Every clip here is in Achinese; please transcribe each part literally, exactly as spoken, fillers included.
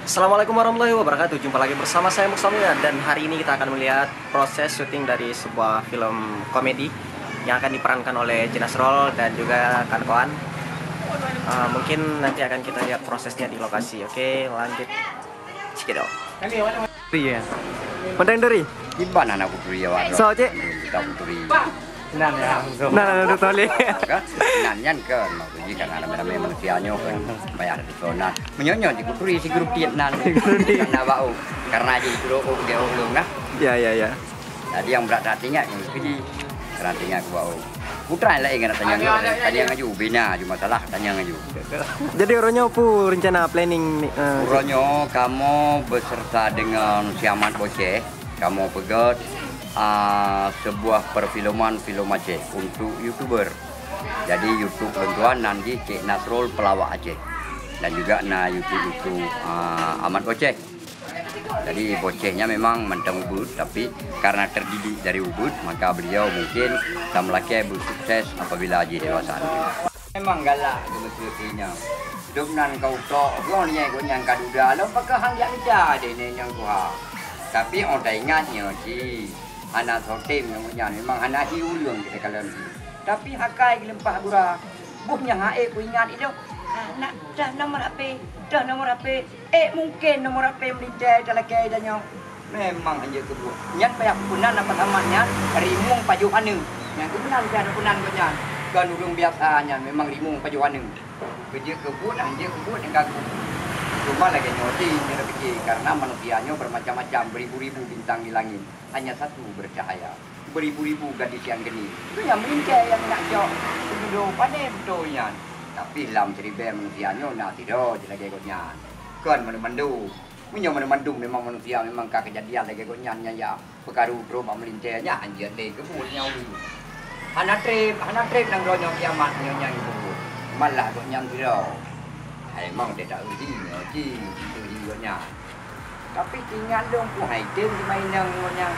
Assalamualaikum warahmatullahi wabarakatuh. Jumpa lagi bersama saya Muksamina, dan hari ini kita akan melihat proses syuting dari sebuah film komedi yang akan diperankan oleh Jinasrol dan juga kawan-kawan. Eh, mungkin nanti akan kita lihat prosesnya di lokasi. Oke, lanjut. Cekidot. Iya. Pandang dari? Iban anak putri awak. So, cek. Kita putri. Nan ya, langsung. Nan, nan, nan, toleh. Kan? Nan nyan kan, maksudnya kan ramai-ramai manusia nyoe kan. Payah ada disunat. Meunyoe nyoe dikuturi si grup tiet nan. Karena bau. Karena aja itu oh dia ulung nah. Ya, ya, ya. Jadi yang berat hati ingat yang pergi. Karena tinggal aku bau. Putra yang lain kena tanya nyoe, tanya ngaju, bina cuma salah tanya ngaju. Jadi uroe nyoe peue rencana planning ni, eh, Uroe nyoe kamoe beserta dengan si Amat Boceh, kamoe peugöt, ah, sebuah perfilman film Aceh untuk YouTuber. Jadi YouTube lôn tuan nan jih Cek Nasrul Pelawak Aceh. Dan juga na YouTube, YouTube, ah, Amat Boceh. Jadi Boceh nyan memang mantong ubit, tapi karena terdidik dari ubit, maka beliau mungkin akan melakée bersukses apabila jih dewasa nanti. Memang galak keu meuseuti nyoe. Dum nan ka utok, goh nyan gobnyan ka duda, lom pakon han jak mita deh nyan nyang tuha. Tapi ôn taingat nyoe cit, hana soe tem ngon gobnyan, memang hana hi ureueng kita kalon hi. Tapi hakai geuleumpah gura. Boh nyang hase kuingat ilôn, ah, nak dah nomor H P, dah nomor H P. Eh, mungken nomor H P meulintèe talakèe tanyoe. Memang hanjeuet keubuet. Nyan payah peunan apa samat nyan, rimueng pajoh aneuk. Nyan keuh meunan payah peunan gobnyan. Kon ureueng biasa nyan, memang rimueng pajoh aneuk. Keu jeuet keubuet, hanjeuet keubuet nyang gagu. Cuma lagèe nyoe cit, nyoe pike, karena manusia nyoe bermacam-macam, beribu-ribu bintang di langit, hanya satu bercahaya. Beribu-ribu gadis nyang geni. Nyan meulintèe nyang nak cok. Keududoe pané beutôi nyan. Tapi lam siribèe manusia nyoe na sidroe jih lagèe gobnyan. Kon mandum-mandum. Meunyoe mandum-mandum memang manusia memang ka keujadian lagèe gobnyan nyan ya, peukaru trok bak meulintèe nyan hanjeuet lé keubuet nyan ulu. Hana trép, hana trép nanggroe nyoe kiamat nyoe nyan keubuet. Malah gobnyan sidroe. Hai mong teuta uji nyoe ji, uji gobnyan. Tapi teuingat lôn peue hai tem jimainang ngon nyan.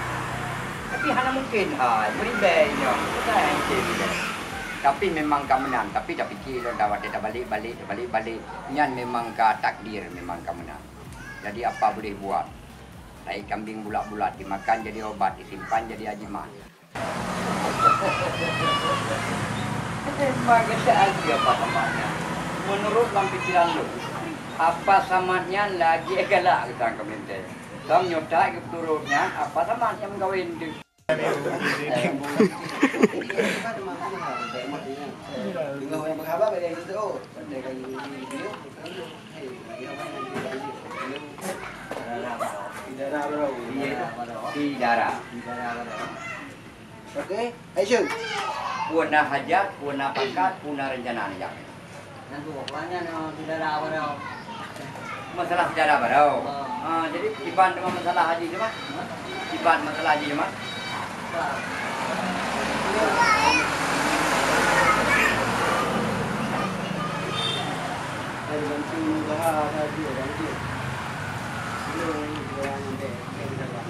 Tapi hana mungken hai, meuribèe nyoe. Peue hai tem nyoe. Tapi memang ka meunan, tapi tapike lôn dah watèe tabalek-balek, tabalek-balek. Nyan memang ka takdir, memang ka meunan. Jadi apa boleh buat? Tai kambing bulat-bulat dimakan jadi obat, disimpan jadi ajimat. Memang keuadaan dia apa samatnya. Menurut lam pikiran lu, apa samatnya lagi galak kita ke minta. Tong nyoe that geupeutulot nyan, apa samatnya mengkawin tu. Dengan orang berkhabar pada yang itu. Di darah, bro. Iya, di darah. Di darah, bro. Oke, action. Peue na hajat, peue na pakat, peue na rencana neujak. Nyan tu, peue nyan, eh, di darah, bro. Masalah sejarah baroe. Oh. Ha, jadi kiban teuma masalah haji teuma? Hah? Kiban masalah haji teuma? Ada bantu usaha saja, bantu. Belum, belum, belum, belum, belum.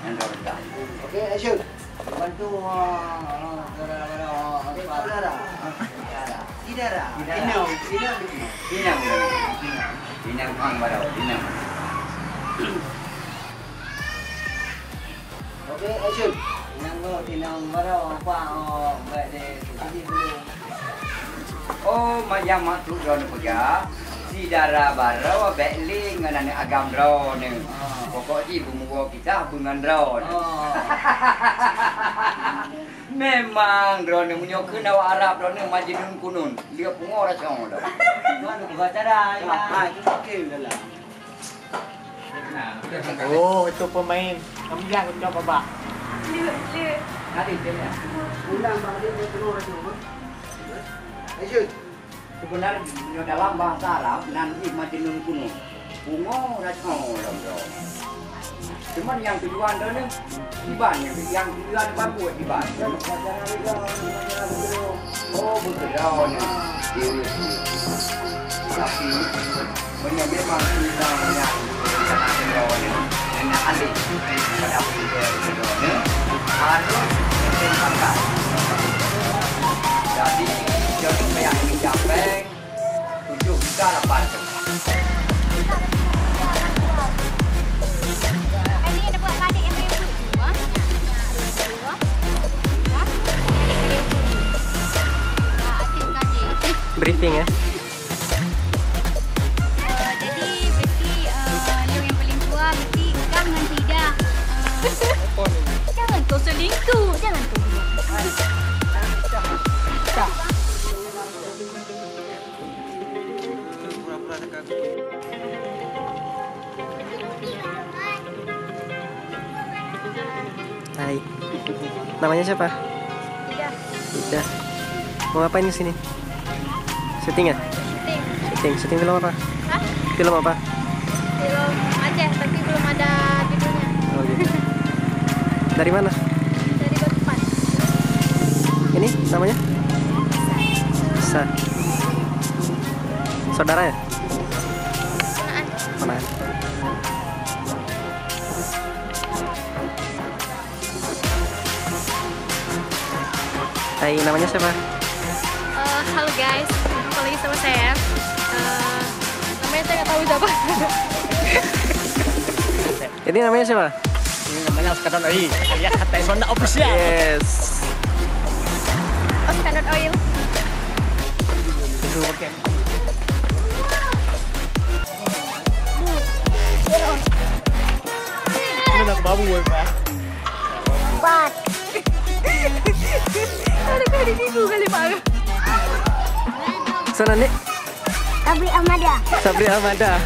Yang dah. Oke, action. Bantu, ah, ah, saudara-saudara, ah, eh, saudara. Saudara. Saudara. Saudara. Inong, inong. Inong. Inong, Bang Barau, inong. Oke, action. Inong, inong Barau, apa, oh, baik deh, sedih dulu. Oh, ma-, nyang maksud droeneuh peugah, si dara baroe bèk lé ngon aneuk agam droeneuh. Ah. Pokok jih beumuwoe kisah beungon droeneuh. Ah. Memang droeneuh meunyoe kheun awak Arab droeneuh majnun kunun, lheueh pungo rasong droe. Mana buka cara, ya? Ah, itu oke, udah lah. Oh, itu pemain. Kamu jangan coba, Pak. Lheueh, lheueh. Tadi dia, ya. Ulang, Pak, dia, dia penuh rasa, Pak. Lanjut. Sebenarnya dalam bahasa Arab, nan jih majnun kunun. Pungo rasa lom tu. Cuman yang tujuan tu ni, iban yang, yang tujuan bagus iban. Oh, betul ni. Tapi, Meunyoe memang sidang nyan rencana sidroe nyoe, nenek alih pada sidroe nyoe, harôh meuseuti pangkat. Jadi, jeuet payah meucapai tujoh juta lapan ratus. Hai. Namanya siapa? Ida. Ida. Mau ngapain di sini? Syuting ya? Syuting. Syuting. Syuting film apa? Hah? Film apa? Film Aceh, tapi belum ada judulnya. Oh, gitu. Dari mana? Dari Balikpapan. Ini namanya? Sa. Saudara ya? Ponaan. Ponaan. Hai, namanya siapa? Eh, halo guys, jumpa lagi sama saya. Eh, namanya saya nggak tahu siapa. Ini namanya siapa? Ini namanya Oscar Don Oil, alias Hatta Iswanda Official. Yes. Oscar Don Oil. Ini nak babu, Pak. Empat. Ada kali minggu kali, Pak. Sana, Nik. Sabri Ahmada. Sabri Ahmada.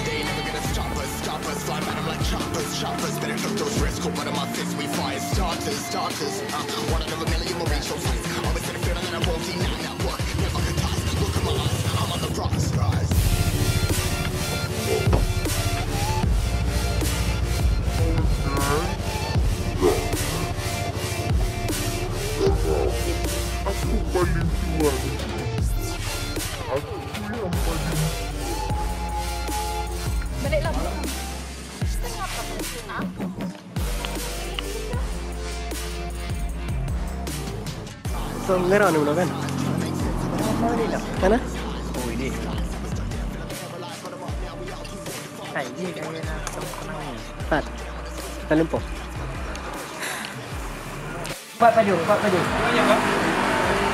They never gonna stop us, stop us. Fly at 'em like choppers, choppers. Better cook those wrists, cool, but on my fists we fire starters, starters. Uh, one out of a million will reach those heights. Always had a feeling that I won't deny. Now what? Never could toss. Look at my eyes, I'm on the rise, rise. Aku paling tua di sini. Aku yang paling tua. Balik lah, balik lah. Setengah apa? Setengah apa? Song ngerau ni budak kan? Mana? Oh, ini. Hai, ini kaya nak tenang ni. Pat. Tak lupa. Empat baju, empat baju.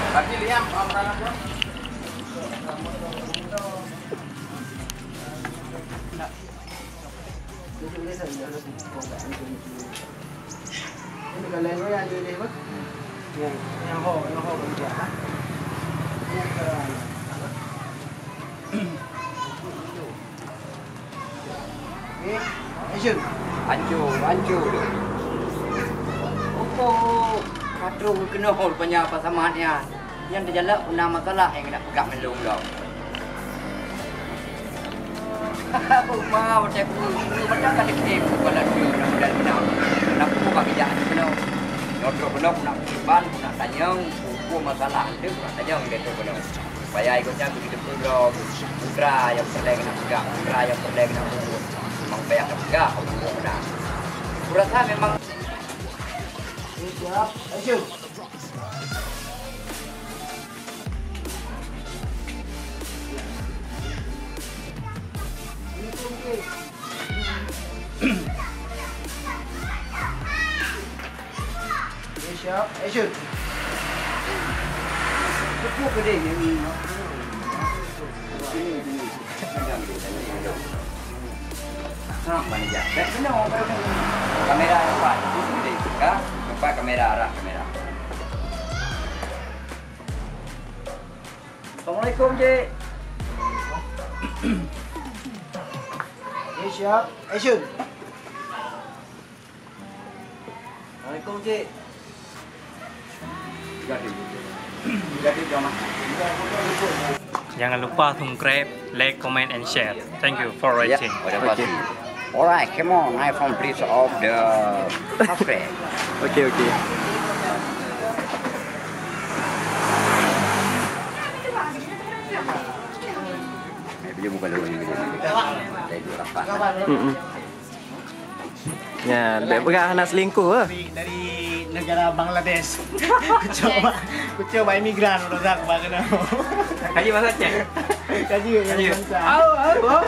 Tapi lihat, Ancur, ancur. Opo, ka troh keunoe rupanya Pak Samad nyan. Nyan teujalak peue na masalah nyang keuneuk peugah ngon lôn lom. Uma watèe ku, ku mantong ka dikém kepala tu na modal beuna. Na ku bak bijak tu keunoe. Nyoe troh keunoe ku na kiban, ku na tanyong, ku, ku masalah tu ku na tanyong lé troh keunoe. Supaya ikot nyan beutôi-beutôi droe putra nyang peureulèe keuneuk peugah, putra nyang peureulèe keuneuk peubuet. Memang payah teupeugah, ku meunan. Ku rasa memang. Siap, action. Oke, siap, action. Tepuk ke dia nyanyi? Sini, sini. Pegang dia, pegang dia. Sama dia. Baik, kena orang. Kamera nampak. Itu dia. Ka? Nampak kamera, arah kamera. Assalamualaikum, Cik. Oke, siap. Action. Assalamualaikum, Cik. Jadi, jadi jangan. Jangan lupa subscribe, like, comment, and share. Thank you for watching. Ya, terima kasih. Alright, come on, I from place of the subscribe. Okey, okey. Eh, dia bukan orang Indonesia. Saya duduk rapat. Hmm. Ya, dia peugah hana selingkuh ah. Dari, dari negara Bangladesh. Kucok bak, kucok bak imigran, udah tak bak kena. Kaji bahasa Aceh. Kaji, kaji. Au, au, au.